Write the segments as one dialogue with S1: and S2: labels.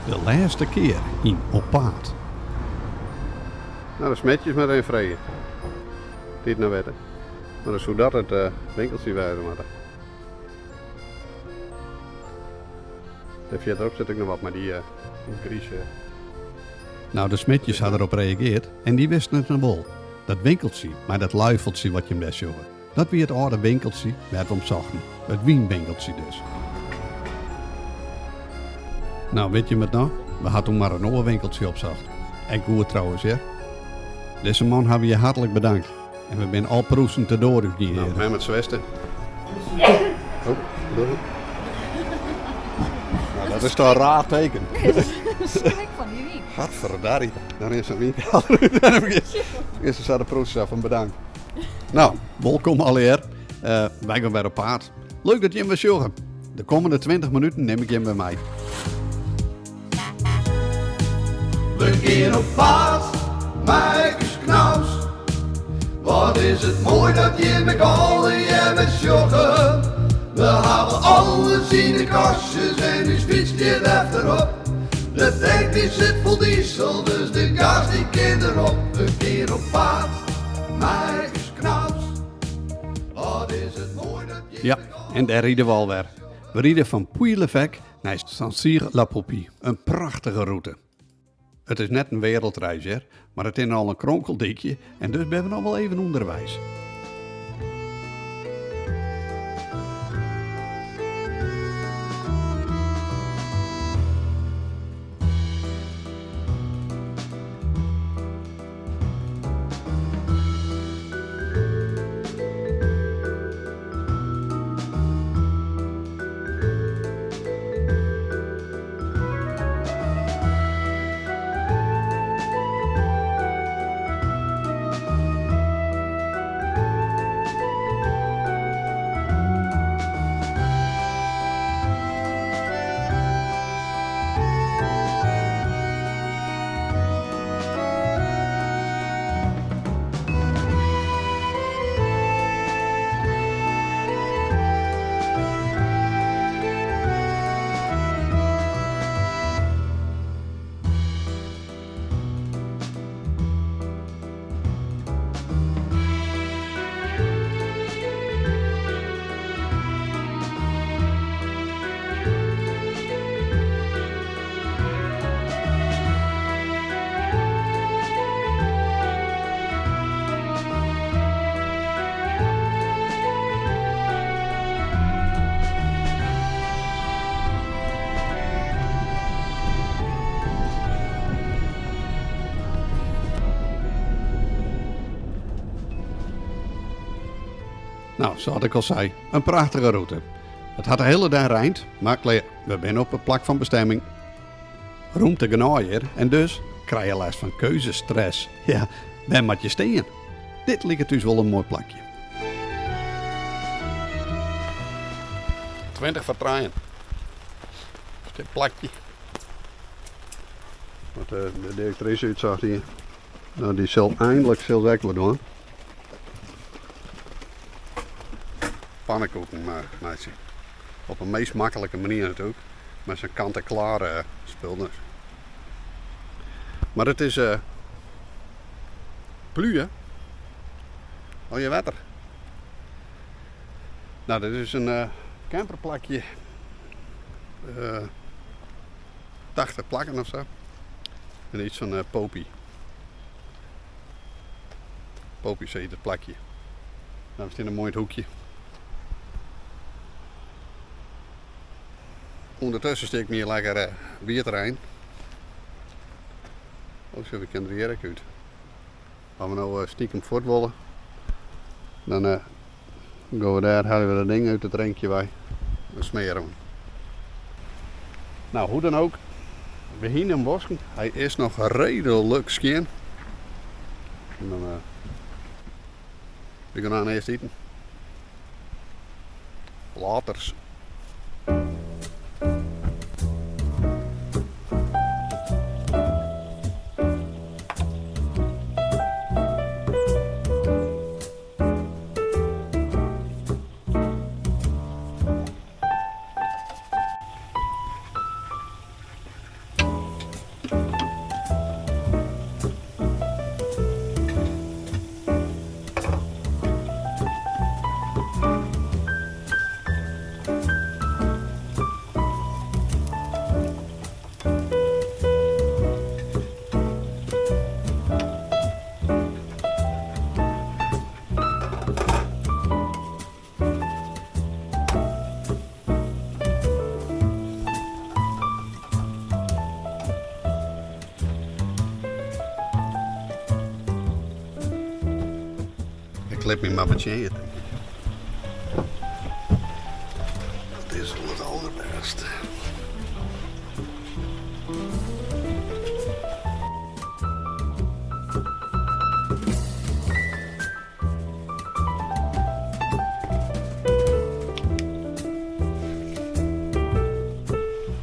S1: De lêste kear yn Op Paad.
S2: No, de smetjes mar even freegje. Dy't no witte. Mar dan soe dat it winkeltsje wêze moatte. Dêr fierderop sit ek noch wat mei dy grize.
S1: No, de smetjes ha derop reageard en dy wisten it noch wol. Dat winkeltsje mei dat luifeltsje wat jim dêr sjogge, dat wie it âlde winkeltsje wêr't we om sochten. It wynwinkeltsje dus. No, wit jim it noch? We ha toen mar in oar winkeltsje opsocht. Ek goed trouwens, hear. Dizze man ha we hjir hartlik bedankt. En we binne al proestend de doar út gien.
S2: No, mem it sweste. Oh, Nou, dat is toch een raar teken.
S3: Schrik van die wyn.
S2: Gadverdarrie. Dan is zo'n winkelder uit. En dan is ze de proest van bedankt.
S1: Nou, wolkom allegear. Uh, wy gean wer op paad. Leuk dat jim wer sjogge. De kommende 20 minuten nim ik jim wer mei.
S4: We gean op paad, mei ús Knaus. Wat is it moai dat jim ek allegear wer sjogge. We hawwe alles yn de kastjes en ús fyts stiet efterop. De tank dy sit fol diesel, dus de gas dy kin derop. We gean op paad, mei ús Knaus. Wat is it moai dat jim
S1: Ja, en dêr ride we alwer. We ride fan Puy-l'Évêque nei Saint-Cyr-la-Popie. In prachtige rûte. It is net in wereldreis hear, mar it is al in kronkeldykje en dus binne we noch wol even ûnderweis. No, sa't ik al sei, in prachtige rûte. It hat de hiele dei reind, mar klear, we binne op it plak fan bestemming. Rûmte genôch hjir en dus krije je lêst fan keuzestress. Ja, wêr moat je stean? Dit liket ús wol in moai plakje.
S2: 20 foar trijen. Is dit plakje. Wat de direktrise útsocht hie. No, dy sil einlik sil se ek wat dwaan. Pannekoeken meitsje. Op de meast maklike manier natuerlik. Mei sa'n kant-en-klare spul dus. Mar it is plúe. Allegear wetter. No, dit is in camperplakje. 80 plakken of sa. En iets fan Popy. Popy sa hjit it plakje. No, we stean in moai yn it hoekje. Undertusken stean ik my lekker bier te rijen. Oh, sjoch, we kinne der hjir ek út. As we no stikem fuort wolle, dan gean we dêr, helje we dat ding út it rinkje wei. Dan smeare we him. No, hoe dan ook, we hiene him wosken. Hy is noch reedlik skjin. En dan we gean oan earst iten. Laters. Ik lit my mar betsjinje, tink ik. Dat is wol it alderbêste.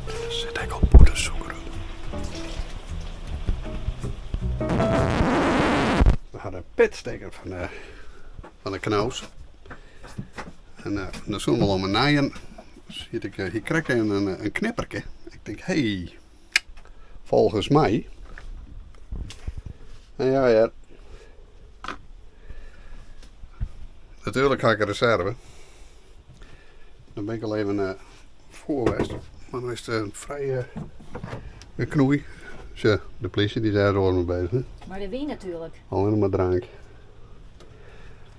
S2: Der sit ek al poedersûker op. We ha de pit stekken fan de, fan de Knaus. En uh, dan soene we al om 'e nijen. Siet ik hie krekt even in knipperke. Ik tink, hey, folgens my. En ja hear. Natuerlik ha ik in reserve. Dan bin ik al even uh, foar west. Mar no is it in frij uh, knoei. Sjoch, de plysje dy is dêr oars mei beuzich.
S3: Mar de wyn natuerlik.
S2: Allinnich mar drank.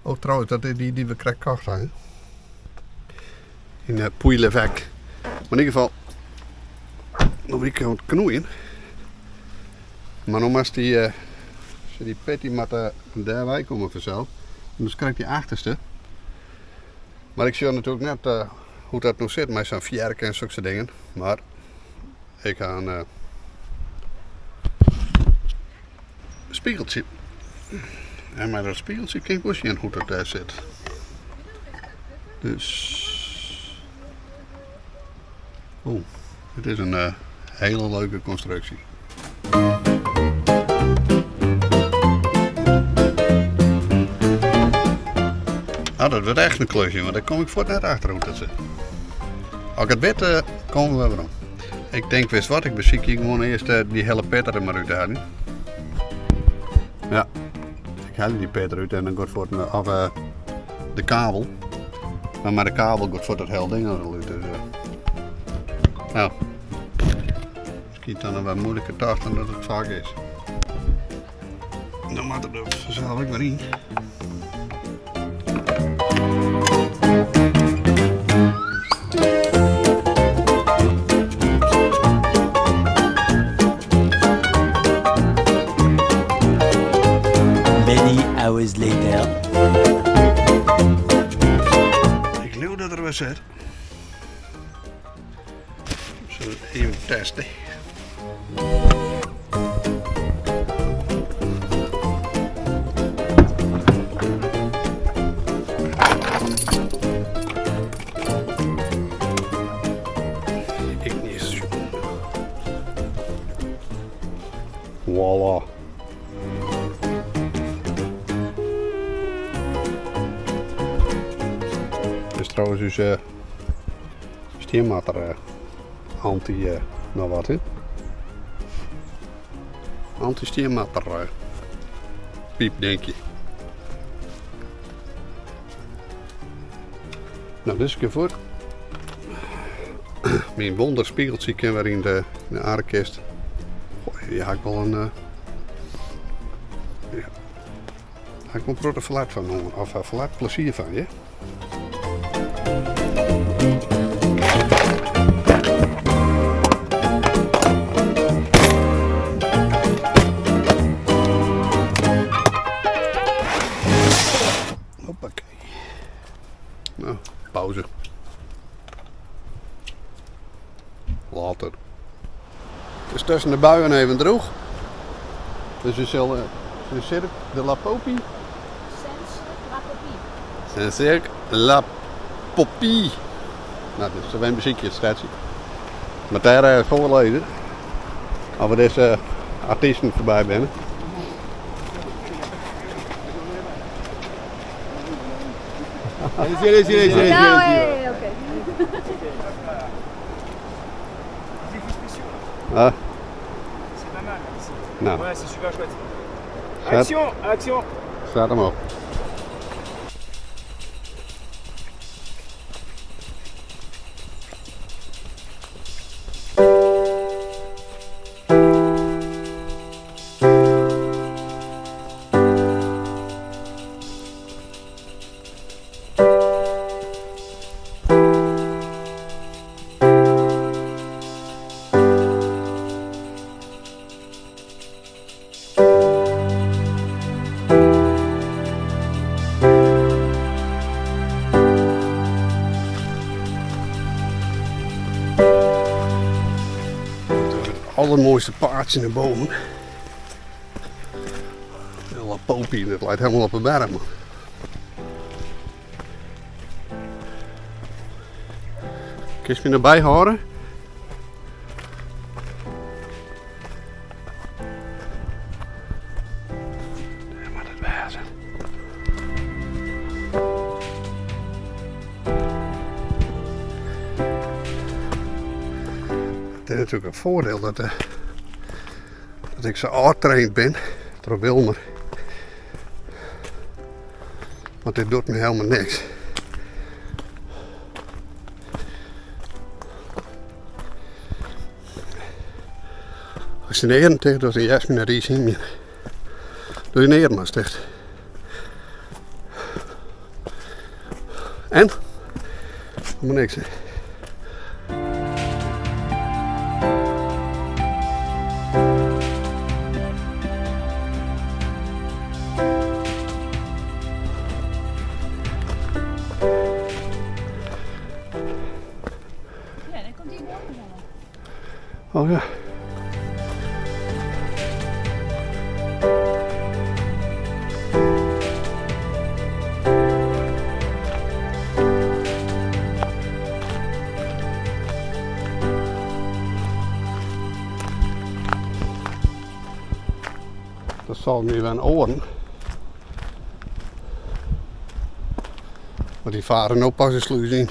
S2: Oh, trouwens, dat is dy dy't we krekt kocht ha. Yn uh, Puy-l'Évêque. Mar yn ieder gefal, no wie ik oan it knoeien. Mar no moatst dy, uh, dy pit dy moat uh, dêrwei komme fansels. En dus krekt dy achterste. Mar ik sjoch natuerlik net uh, hoe't dat no sit mei sa'n fjerk en sokke dingen. Mar ik ha in spiegeltsje. En mei dat spiegeltsje kin ik wol sjen hoe't dat dêr sit. Dus. Oeh, dit is in uh, hele leuke konstruksje. Nou, dat wurdt echt in klusje, want dêr kom ik fuort net achter hoe't dat sit. As ik it wit, uh, komme we werom. Ik tink, witst wat, ik besykje gewoan earst uh, dy hiele pit der mar út te heljen. Ja, ik helje dy pit derút en dan giet fuort of, uh, de kabel. Mar mei de kabel giet fuort it hiele ding der al út. Dus, uh, nou, miskien dan in wat moeiliker tocht dan dat it faak is. Dan moat er der fansels ek wer yn.
S5: Many hours later.
S2: Ik leau dat er wer sit. Zullen we even testen. Ignition. Voila. Dit is trouwens ús uh, stienmatter uh, anti uh, no wat hè? Anti-stienmatter uh, piep denk je. Nou, dit is kear fuort. Myn wonderspiegeltsje kin wer yn de, yn de aardekist. Goh, hier ha ik wol in. Uh, ja. Ha ik wol in protte ferlet fan, of uh, ferlet plezier fan, ja. Hoppakee. Nou, pauze. Later. Het is tussen de buien even droog. Dus we zullen de Cirque de la Popie. Saint-Cirque La Popie. Nou, dat is een muziekje, het Maar daar uh, voorlezen. Of we deze artiesten voorbij binnen.
S6: Allez-y, allez-y, allez-y, allez-y.
S3: Nou, hey, oké.
S2: Ah.
S6: C'est pas mal ici.
S2: Nou.
S6: Ouais, c'est super chouette.
S2: Zet,
S6: Action, action.
S2: zet hem op. Allermoaiste paadsje nei boven. Hiele popie, dat leit helemaal op de berm. Kinst my noch byhâlde? Dêr moat it wêze. It is natuerlik in foardiel dat, eh, dat ik sa ôftraind bin troch Wilmer. Want dit docht my helemaal niks. As dyn earen ticht dochst, dan hearst my net iens hymjen. Doch dyn earen mar ris ticht. En? Helemaal niks, hè?
S3: Ja, dan komt die bomen
S2: Oh ja. Dat sal my wer in oaren. Want dy fare no pas de slús yn.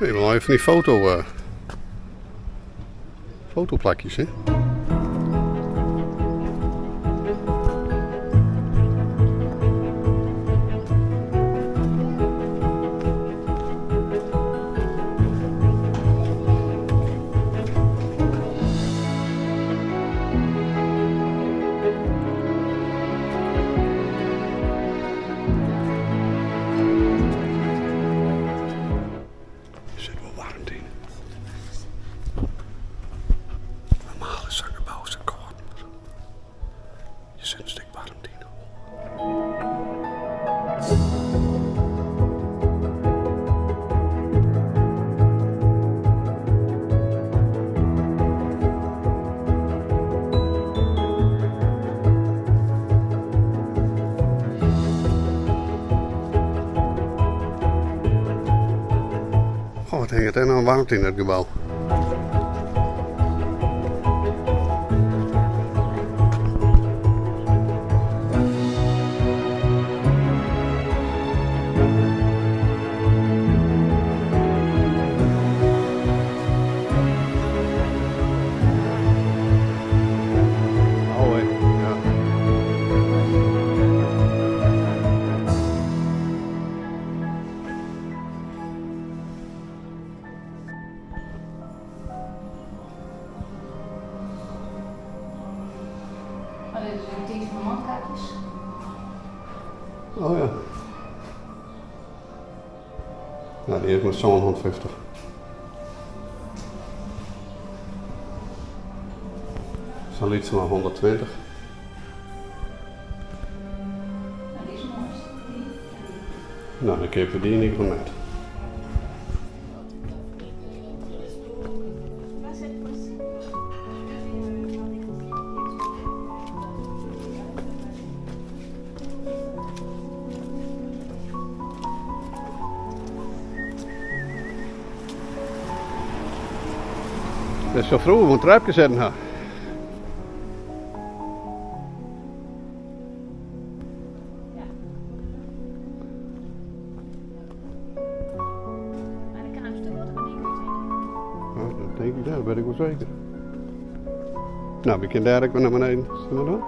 S2: Nee, wel even die foto, fotoplakjes, hè? Der sit wol waarmte yn. Normaal is sa'n gebou sa kâld, mar hjir sit in stik waarmte yn. Oh, wat hinget dêr no in waarmte yn it gebou. Oh, ja.
S3: Oh, dit is de tiid fan mondkapjes.
S2: Oh ja. Nou, dy is mar sânhûndertfyftich. Sa'n lytse mar hûnderttweintich.
S3: Nou, dy is moaist.
S2: Nou, dan keapje dy yn ieder gefal net. Dêr sil froeger wol in trepke sitten ha.
S3: Maar dan kaamst der wat op 'e dyk út, tink ik.
S2: Ja, dat tink ik, dat wit ik wol seker. Nou, we kinne dêr ek wer nei beneden. Sille we dat?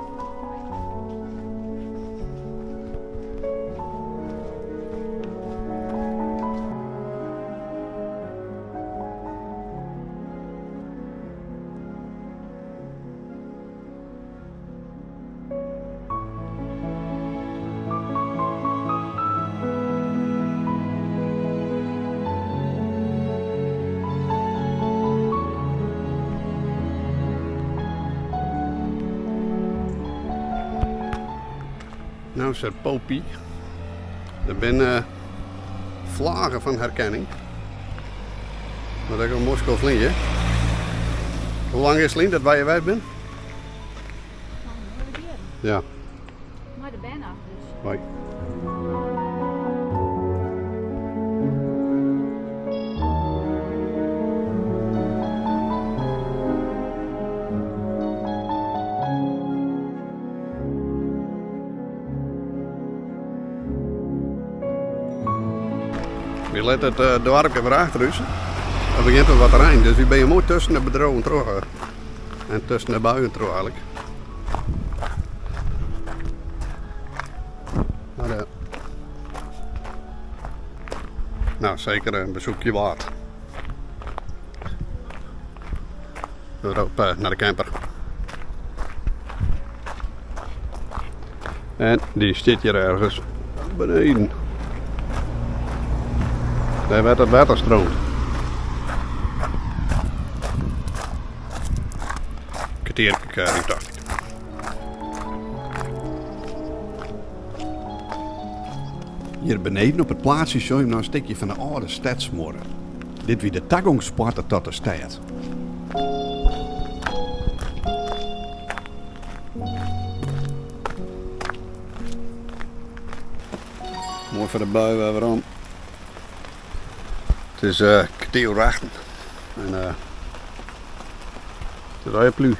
S2: Nou seit Popy, der binne flagen fan herkenning. Mar dat is al moai skoft lyn, hè? Hoe lang is it lyn dat wy hjir west binne? Ja.
S3: Mei de bern af dus.
S2: Hoi. Wy litte it eh, doarpke wer achter ús. It begjint wer wat te reinen, dus wy binne moai tusken de bedriuwen troch. Eh, en tusken de buien troch eigenlijk. Maar, eh, nou, zeker een bezoekje waard. Weer op naar de camper. En die zit hier ergens beneden. Daar werd het water stroomt. Kwartier dacht ik.
S1: Hjir beneden op it plaatsje sjoch je noch in stikje fan de âlde stedsmuorre. Dit wie de tagongspoarte tot de stêd.
S2: Moai foar de bui wer werom. It is eh, kertier oer achten. En eh, it is alweer plu.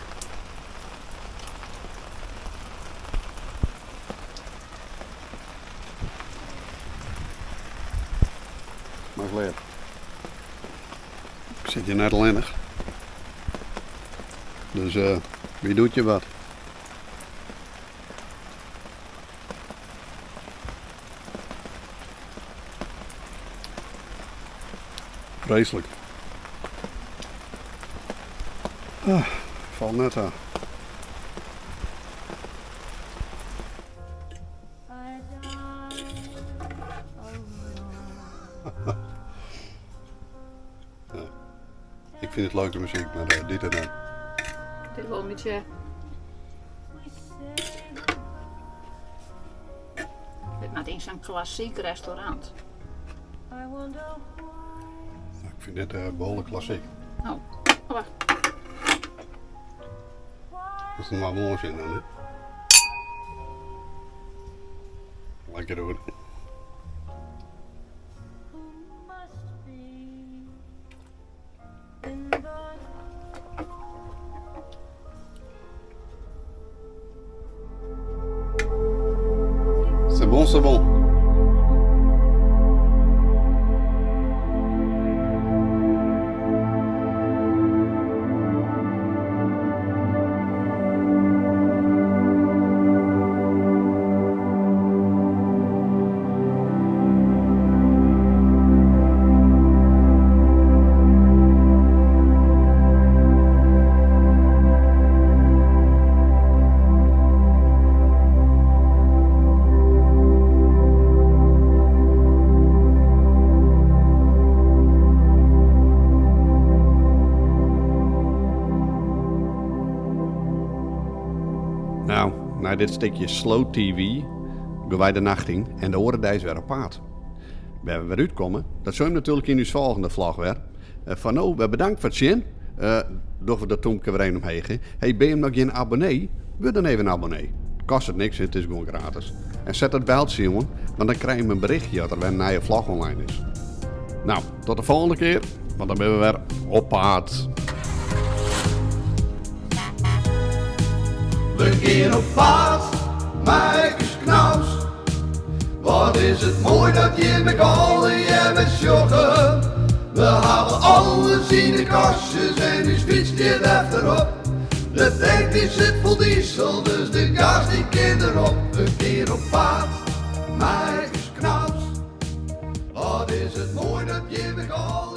S2: Mar klear. Ik sit hjir net allinnich. Dus eh, wie doet je wat? Vreselijk. Ah, valt net aan. Ja. Ik vind het leuke muziek, maar eh, dit en dat.
S3: Het is wel een beetje. Dit maakt in zo'n klassiek restaurant.
S2: Ik vind dit eh, behoorlijk klassiek.
S3: Oh, oh wacht.
S2: Dat is nog maar mooi zin dan, hè? Lekker hoor. C'est bon, c'est bon.
S1: Nou, nei dit stikje slow TV gean wy de nacht yn en de oare deis wer op paad. Wêr we wer útkomme, dat sjogge jim natuerlik yn ús folgjende vlog wer. Eh, foar no, wer bedankt foar it sjen. Eh, dogge we dat tûmke wer even omheech. hè. Hey, binne jim noch gjin abonnee? Wurd dan even abonnee. Kostet niks, it is gewoan gratis. En set dat beltsje oan, want dan krije jim in berichtje as der wer in nije vlog online is. Nou, tot de folgjende kear, want dan binne we wer op paad.
S4: We gean op paad, mei ús knaus. Wat is it moai dat jim ek allegear sjogge. We hawwe alles yn de kastjes en ús fyts stiet efterop. De tank dy sit fol diesel, dus de gas dy kin derop. We gean op paad, mei ús knaus. Wat is it moai dat jim ek allegear.